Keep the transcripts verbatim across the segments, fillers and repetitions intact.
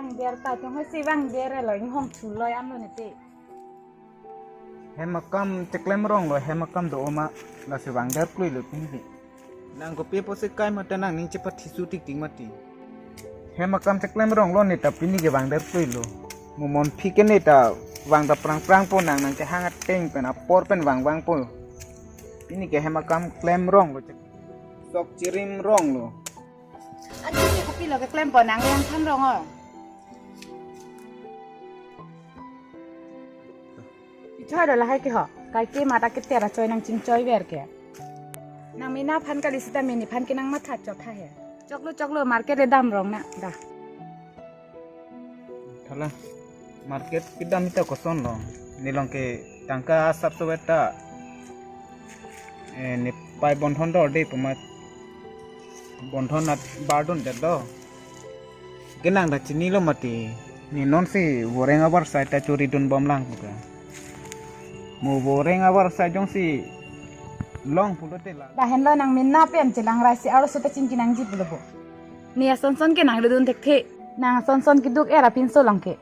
Vangder ta, tong si vangder lo, inghong thu lo, anlo nete. Hem akam cheklem rong lo, hem akam do oma, lasi vangder klui lo pini. Nang kopi apotsi kai mate nangning chepathi su tik tik mati. Hem akam cheklem rong lo neta pini ke vangder klui lo. Mo monphi ke neta vang ta prang prang po nang nang kehang ateng pen apor pen vang vang po. Pini ke hem akam klem rong lo chek. Sok chirim rong lo. Anke kopilo keklem po nang yang than rong o. Ichoi do lahai ke ho. Kaike mata ke tera choi nang chingchoi ver ke. Nang mena aphan kali sita mini aphan ke nang matha chok ha he. Choklo choklo market le dam rong na da. Thala market kedam ita koson lo. Nelong ke tangka asap so ta. Eh, ne pai bondhon dor de puma bondhon at bardun det do. Kenang ta chinilo mati. Ne non si voreng abar sai ta churi dun bom lang puka. Mo voreng abar sai jongsi long pulote la. Lahenlo nang mena pen chelang rai si arloso ta chingki nangji pulo bo. Ne asonson ke nang ludun thekthe. Nang asonson keduk era pinso lang ke.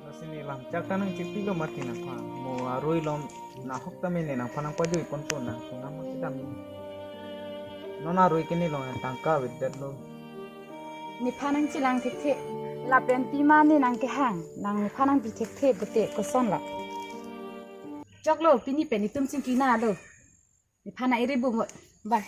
Lasi ne lamchak ta nang chipilo mati nangphan. Mo arui lom nahok ta mene nangphan nang pajui ponpo nang sunam mati dam. Non arui ke nelong tangka avedetlo. Nephan nang chelang thekthe. Lapen pima ne nang kehang. Nang nephan nang pi thekthe pute koson la. Choklo pini pen itum chingki na lo. Nephan nang iri bu mo. Bye.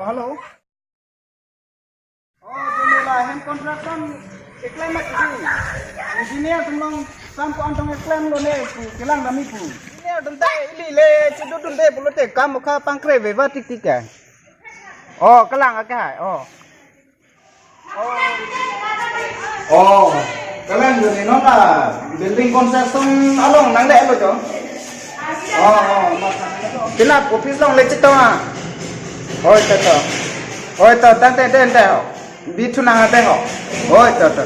Oh, hello. Oh, jumela hem construction keklem ma kisi. Engineer atum along sam ko-an tong keklem lone pu kelang dam-i pu. Engineer atum ta ili le chedodunde pulote kam mokha pangkre veva tik tik ke. Oh, kelang ake hai. Oh. Oh, kalian dun non ta building construction along nangle-lo jo. Oh, oh, ma. Penap office along le chetong ah. Oi, to, to. Oi, to, tangte, tangte, tangte. Bithu nang ate ho. Oi, to, to.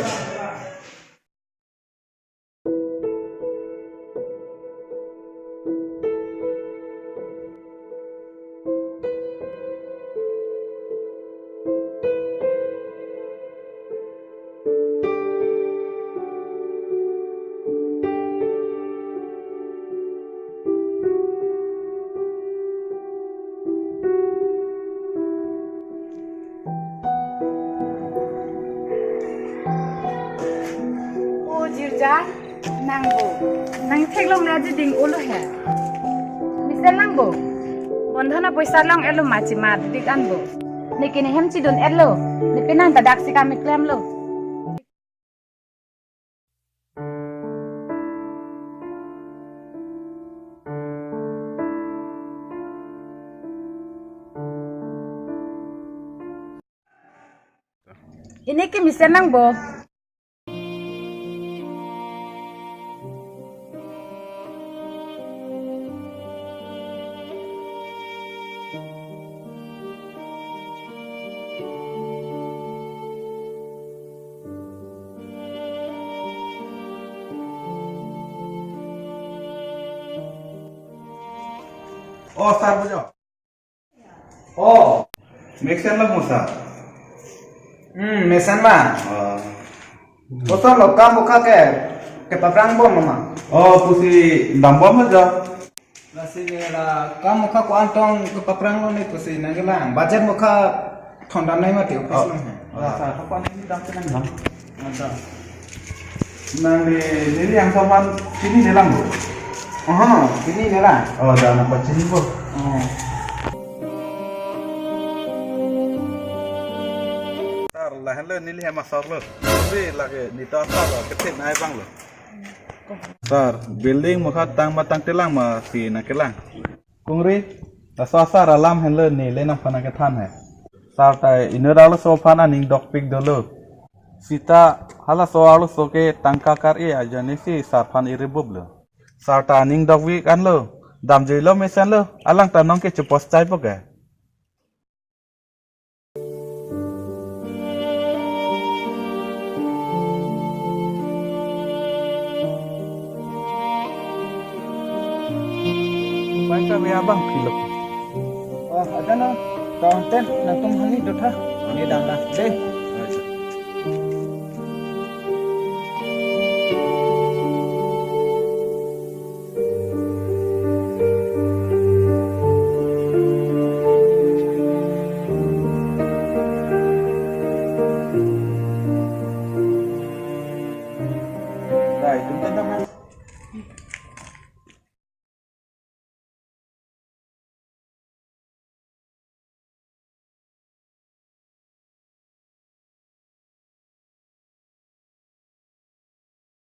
O jirja, nang bo. Nang theklong raji ding olo he. Misel nang bo. Bondhon apoisa long-etlo ma chima dik an bo. Ne ke ne hem chidun-etlo. Ne penang ta daksi kam klemlo. Ini ke mesen nangpo. Oh, sir, pujo. Oh, mesen lang mo, sir. Hmm, mesen ma. Oh. Koson lo kam mukha ke, kepaprang bom ma. Oh, pusi dambom aja. Lasi la kam mukha ko-an tong kepaprang lo ne pusi nangkelang. Budget mukha thondam nai mati office Oh. Lang he. Oh, sir, ko-an ini dam tenang, bang. Ada. Nangli, neli yang soman chini nelang bo. Aha, chini nelang. Oh, dah nampak chini bo. Oh. Sir, lahenlo neli hem asor lo. Tapi lagi nita asor lo, kethek nai bang lo. Sir, building mukha tang ma tangtelang masi nangkelang. Kungri, laso asar alam henlo neli nangphan nangkethan he. Sir ta inut arloso aphan aning dokpik dolo. Sita halaso arloso ke tangka kar-e ajoine si sir aphan iribup lo. Sir ta aning dokpik anlo. Damjuilo mesenlo. Alang ta nonke chupos chaipo ke. Bai kave abang philo. Oh, ada no. Tong ten, nangtum hani dotha. Ini dam dah. Deh.